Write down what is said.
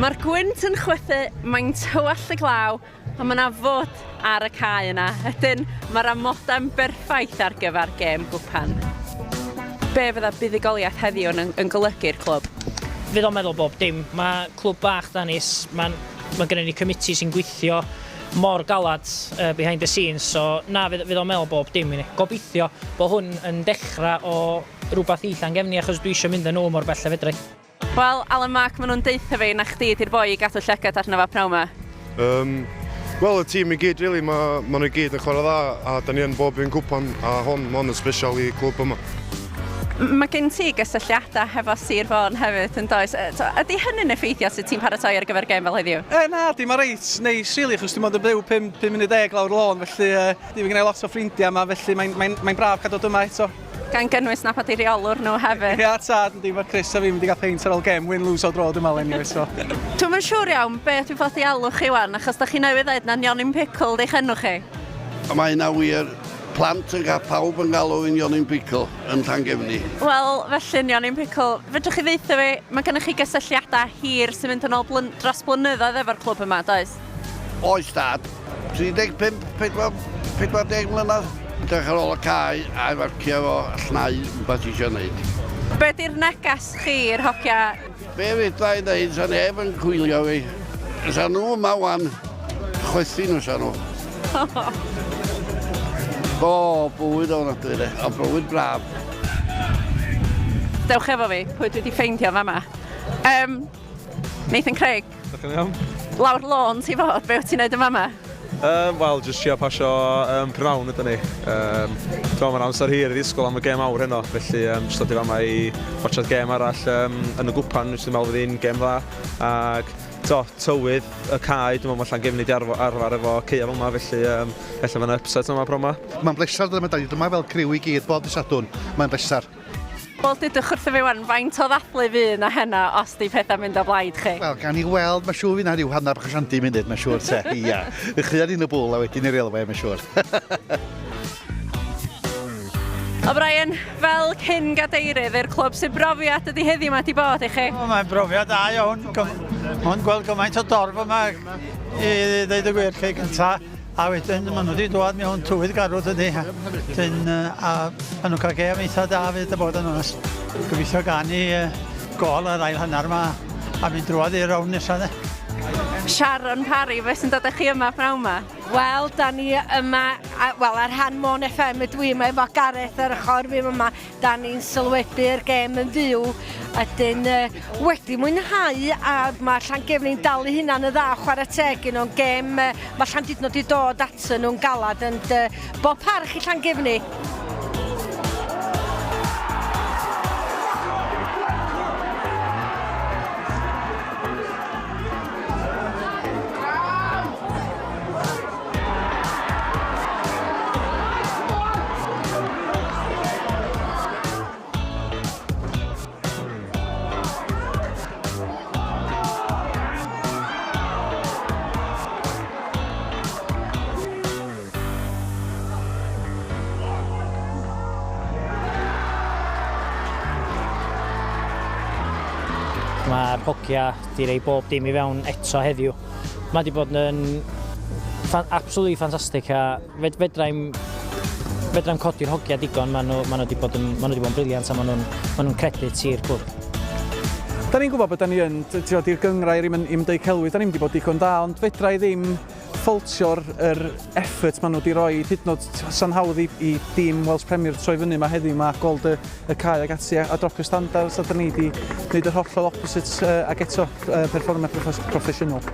Mae'r gwynt yn chwythu, mae'n tywallt y glaw, ond mae yna fwd ar y cae yna. Ydyn, mae'r amodau'n berffaith ar gyfer gêm gwpan. Be fydda buddugoliaeth heddiw yn, yn golygu i'r clwb? Fydd o'n meddwl bob dim. Mae clwb bach da ni, mae'n mae gennym ni committee sy'n gweithio mor galad uh, behind the scenes, so na, fydd, fydd o'n meddwl bob dim i ni. Gobeithio bod hwn yn dechrau o rhywbeth i Llangefni, achos dwi eisiau mynd yn ôl mor bell a fedra i. Wel, Alan Mark, maen nhw'n deutha fi na chdi 'di'r boi i gadw llygad arno fo pnawn 'ma. Um, Wel, y tîm i gyd, really, mae ma nhw i gyd yn chwarae dda, a da ni yn bob un cwpan, a hon, ma hon yn special i clwb yma. Mae gen ti gysylltiadau hefo Sir Fôn hefyd, yn does? Ydy hynny'n effeithio sut ti'n paratoi ar gyfer gêm fel heddiw? E, na, di, mae reit neis, really, achos dwi'n ond yn byw 5 munud deg lawr lôn, felly uh, dwi'n gwneud lot o ffrindiau yma, felly mae'n mae, mae braf cael dod yma eto. Gan gynnwys nabod ei rheolwr nhw hefyd. Ia, tad, yndi, mae Chris a fi'n mynd i gael peint ar ôl gem, win, lose or draw, dwi'n meddwl, anyway, so. Dwi'm yn siŵr iawn beth dwi'n fod i alw chi wan, achos da chi newydd ddeud na nionyn picl di'ch enw chi. Mae yna wir plant yn cael pawb yn galw fi'n nionyn picl yn Llangefni. Wel, felly nionyn picl, fedrwch chi ddeutha fi, mae gennych chi gysylltiadau hir sy'n mynd yn ôl blyn dros blynyddoedd efo'r clwb yma, does? Oes dad, 35, 40 mlynedd. Edrych ar ôl y cae a'i farcio fo a llnau rhywbeth ti eisiau gwneud. Be di'r neges chi i'r hogia? Be fedra i ddeud, sa neb yn cwylio fi. Sa nhw yma wan, chwythu nhw sa nhw. O, bywyd ofnadwy de, ond bywyd braf. Dewch efo fi, pwy dwi wedi ffeindio fama. Um, Nathan Craig. Dach chi'n iawn? Lawr lôn ti fod, be wyt ti'n neud yn fama? Um, Wel, jyst trio pasio um, prynawn ydyn ni. Um, Dwi'n mae'n amser hir i ddisgwyl am y gêm awr heno, felly um, jyst dod i fama i watchad gêm arall um, yn y gwpan, which dwi'n meddwl fydd hi'n gêm dda. Ac to, tywydd, y cae, dwi'n meddwl mae Llangefni di arfer, arfer efo caeau fel yma, felly um, ella fydd upset yma pro yma. Mae'n bleser dod yma, da ni yma fel criw i gyd bob dydd Sadwrn. Mae'n bleser. Wel, dudwch wrtho fi wan, faint o ddathlu fydd na heno os di pethau'n mynd o blaid chi? Wel, gawn ni weld, mae'n siŵr fydd na rhyw hanner bach o siandi munud, mae'n siŵr te. Ia. Ddechreuad un y bwl a wedyn i'r elwe, mae'n siŵr. O Brian, fel cyn gadeirydd i'r clwb, sut brofiad ydy heddiw yma di bod i chi? O, mae'n brofiad da iawn. Mae'n gweld gymaint o dorf yma i ddeud y gwir lle gynta. A wedyn maen nhw wedi dod mewn tywydd garw dydy. Dyn, a maen nhw'n cael gêm eitha da fyd a bod yn onest. Gobeithio gan i gol yr ail hanner yma a mynd drwodd i'r rownd nesaf. De. Sharon Parry, beth sy'n dod â chi yma pnawn yma? Wel, da ni yma, wel, ar rhan Môn FM ydw i yma efo Gareth ar ochr fi yma. Da ni'n sylwebu'r gêm yn fyw, ydyn wedi mwynhau a mae Llangefni'n dal eu hunan yn dda chwarae teg i nhw'n gêm mae Llandudno wedi dod atyn nhw'n galad ond bob parch i Llangefni. Mae'r hogia 'di rei bob dim i fewn eto heddiw. Mae 'di bod yn fan, absolutely ffantastig a fed, fedrai'm fedrai'm codi'r hogia digon, maen nhw, maen nhw wedi bod yn, maen nhw wedi bod yn brilliant a maen nhw'n maen nhw'n credit i'r clwb. Da ni'n gwybod bod da ni yn, ti'n gwybod, i'r gynghrair i'm yn, i'm deud celwydd, da ni'n mynd i bod digon da, ond fedra i ddim ffaultio'r yr effort maen nhw wedi rhoi, hyd yn oed sa'n hawdd i, i dîm Welsh Premier troi fyny yma heddiw yma, gweld y, y cae ag ati a, a dropio standards, a da ni wedi gwneud yr hollol opposite uh, ac eto uh, perfformiad proffesiynol.